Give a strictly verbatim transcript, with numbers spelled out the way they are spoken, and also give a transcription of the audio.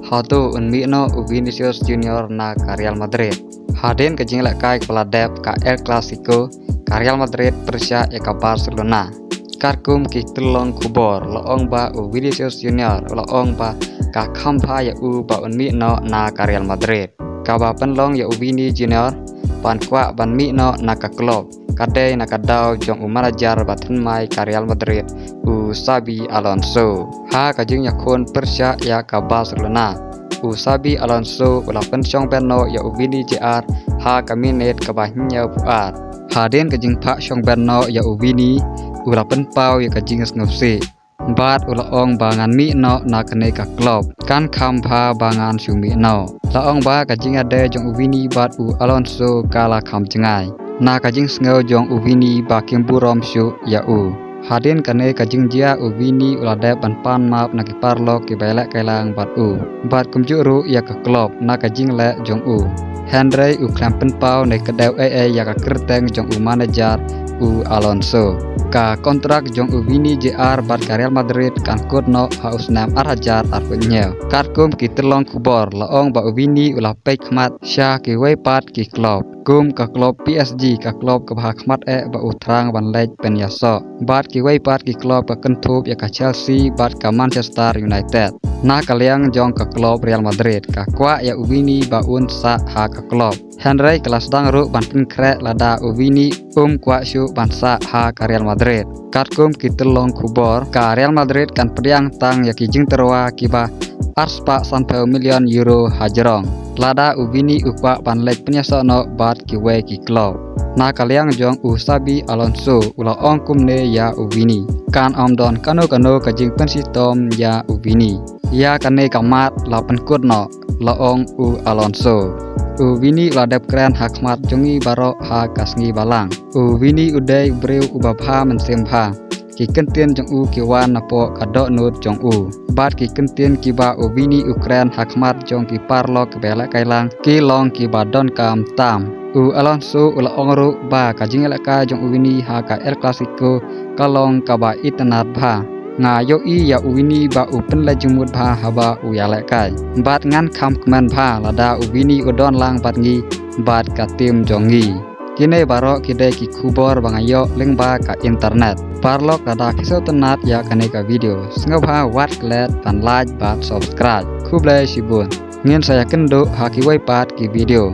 Hato un mih noh u Vinicius Junior na ka Real Madrid? Hadien ka jinglehkai kaba la dep ka El Clasico, ka Real Madrid pyrshah ïa ka Barcelona. Katkum ki tyllong khubor la ong ba u Vinicius Junior u la ong ba ka kham bha ïa u ba un mih noh na ka Real Madrid. Kaba pynlong ïa u Vini Junior ban kwah ban mih noh na ka club ka dei na ka daw jong u manager ba thymmai ka Real Madrid, u Xabi Alonso. Ha ka jingïakhun pyrshah ïa ka Barcelona, u Xabi Alonso u la pynshong beit noh ïa u Vini Jr ha ka minit kaba hynñiew phew ar. Hadien ka jingphah shong beit noh ïa u Vini, u la pynpaw ïa ka jingsngewsih bad u la ong ba ngan mih noh na kane ka club, kan kham bha ba ngan shu mih noh. La ong ba ka jingïadei jong u Vini bad u Alonso ka la kham jngai na ka jingsngew jong u Vini ba kim burom shuh ïa u. Hadien kane ka jingjia u Vini u la dep ban pan map na ki paralok kiba ïalehkai lang bad u bad kumjuh ruh ïa ka club na ka jingleh jong u. Hynrei u khlem pynpaw ne kdew ei ei ïa ka kyrteng jong u manager, u Alonso. Ka kontrak jong u Vini Jr bad ka Real Madrid kan kut noh ha u snem ar hajar arphew hynñiew. Katkum ki tyllong khubor la ong ba u Vini u la peit khmat sha kiwei pat ki club, kum ka club P S G, ka club kaba ha khmat eh ba u thrang ban leit pynïasoh, bad kiwei pat ki club ka kynthup ïa ka Chelsea bad ka Manchester United. Na ka liang jong ka club Real Madrid ka kwah ïa u Vini ba un sah ha ka club. Hynrei ka la sdang ruh ban pynkhreh lada u Vini um kwah shuh ban sah ha ka Real Madrid. Katkum ki tyllong khubor, ka Real Madrid kan pdiang tang ïa ki jingtyrwa kiba arspah sanphew million euro hajrong lada u Vini u kwah ban leit pynïasoh noh bad kiwei ki club. Na ka liang jong u Xabi Alonso u la ong kumne ïa u Vini, kan ym don kano kano ka jingpynshitom ïa u Vini. Ïa kane ka mat la pynkut noh, la ong u Alonso. U Vini u la dep kren ha khmat jong ngi baroh ha ka sngi balang. U Vini u dei u briew uba bha mynsiem bha. Ki kyntien jong u ki wan napoh ka dohnud jong u. Bad ki kyntien kiba u Vini u kren ha khmat jong ki paralok kiba ïalehkai lang ki long kiba donkam tam. U Alonso u la ong ruh ba ka jingïalehkai jong u Vini ha ka El Clasico ka long kaba itynnad bha. Nga ïohi ïa u Vini ba u pynleit jingmut bha haba u ïalehkai. Bad ngan kham kmen bha lada u Vini u don lang bad ngi bad ka team jong ngi. Kine baroh ki dei ki khubor ba nga ïoh lyngba ka internet. Paralok, lada phi sngewtynnad ïa kane ka video, sngewbha wat klet ban like bad subscribe. Khublei shibun. Ngin sa ïakynduh ha kiwei pat ki video.